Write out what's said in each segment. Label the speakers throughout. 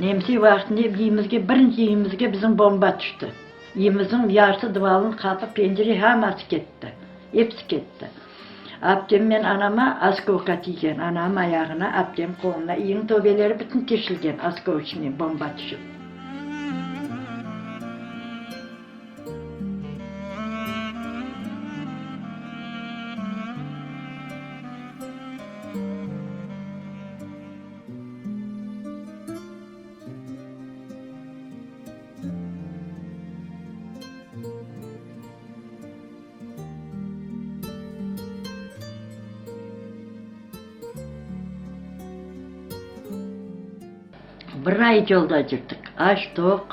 Speaker 1: Nemse vaqtında evimizge, birinci evimizge bizim bomba tüşti. Evimizniñ yarısı duvalnıñ qapı, pencere hamması ketti. Episi ketti. Aptem men anama oskolka tiygen, anam ayağına, aptem qoluna, evniñ töbeleri bütün teşilgen oskolçnen bomba tüşip. Bir ay yolda yürdik, aç-toq,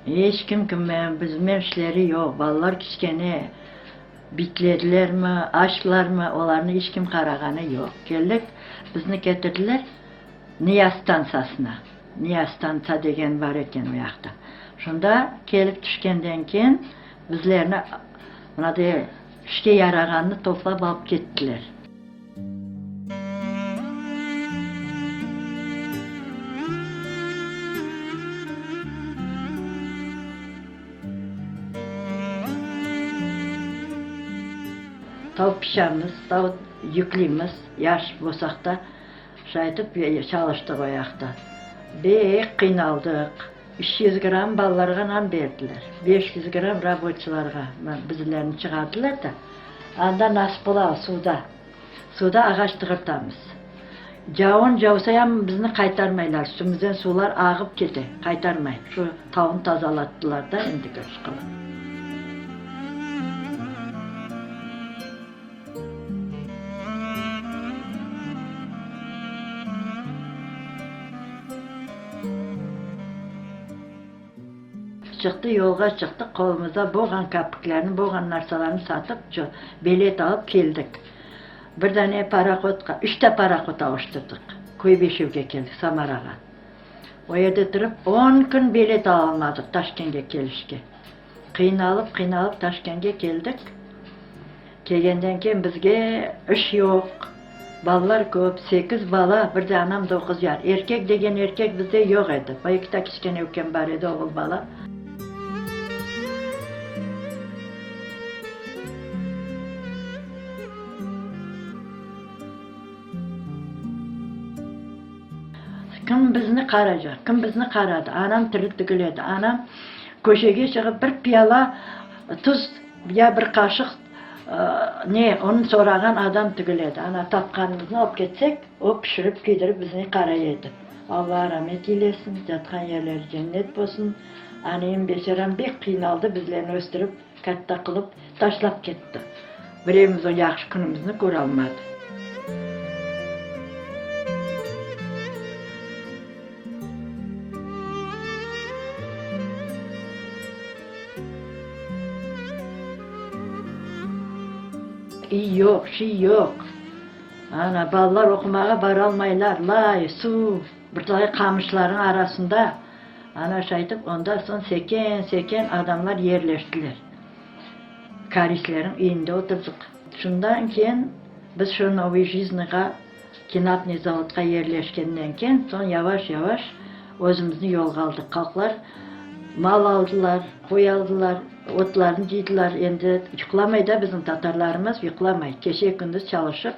Speaker 1: eç kim kimnen biznen işleri yoq, balalar kiçkene, bitledilermi, açlarmı, olarnı eç kim qarağanı yoq. Keldik, bizni ketirdiler Niyas stantsiyasına. Niyas stantsiya degen bar eken o yaqta. Şunda kelip tüşkenden keyin bizlerni mınaday işke yarağannı toplap alıp kettiler. Tav pişamiz, tav yükleymiz, yaş bolsaq da, şaytip çalıştıq o yaqta. Bek qıynaldıq. 300 gramm balalarğa nan berdiler, 500 gramm raboçılarğa, bizlerni çıqardılar da, anda naspola suvda, suvda ağaç tığırtamız. Cavun cavsa yam bizni qaytarmaylar, üstümizden suvlar ağıp kete, qaytarmay. Şu tavnı tazalattılar da endi qılıp. Çıqtı, yolğa çıqtıq, qolumızda bolğan kapiklerni, bolğan narsalarnı satıp, bilet alıp keldik. Bir dane parohodqa, üçte parohod avuştırdıq. Kuybeşevge keldik, Samarağa. O yerde turıp, on kün bilet alalmadıq Taşkentke kelişke. Qıynalıp, qıynalıp Taşkentke keldik. Kelgenden keyin bizge iş yoq, balalar köp, sekiz bala, bir de anam doquz yar. Erkek degen erkek bizde yoq edi. Bir ekita kiçkene ükem bar edi, oğul bala. Kim bizni qaracaq? Kim bizni qaradı? Anam tiri tügül edi. Anam köşege çıqıp bir piyala tuz ya bir qaşıq ne, onı sorağan adam tügül edi. Ana, tapqanımıznı alıp ketsek, o pişirip, kiydirip bizni qaray edi. Alla ramet eylesin, yatqan yerleri cennet bolsun. Anayım beçaram bek qıynaldı, bizlerni östürip, katta qılıp, taşlap ketti. Birevimiz o yahşı künümizni köralmadı. İy yoq, şiy yoq. Ana, balalar oqumağa baralmaylar, lay, suv, bir talay qamışlarnıñ arasında. Ana, şaytip, ondan soñ seken-seken adamlar yerleştiler. Koreyslerniñ üyünde oturdıq. Şundan keyin biz şu Novıy Jizniğa, kinapnıy zavodqa yerleşkenden keyin, soñ yavaş-yavaş özümizni yolğa aldıq. Halqlar mal aldılar, qoy aldılar, otlarnı cıydılar. Endi yuqlamay da bizim tatarlarımız, yuqlamay, keşe-kündüz çalışıp.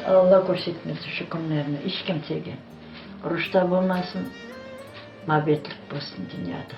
Speaker 1: Alla körsetmesin şu künlerni iç kimsege. Uruş da bolmasın, mabetlik bolsun dünyada.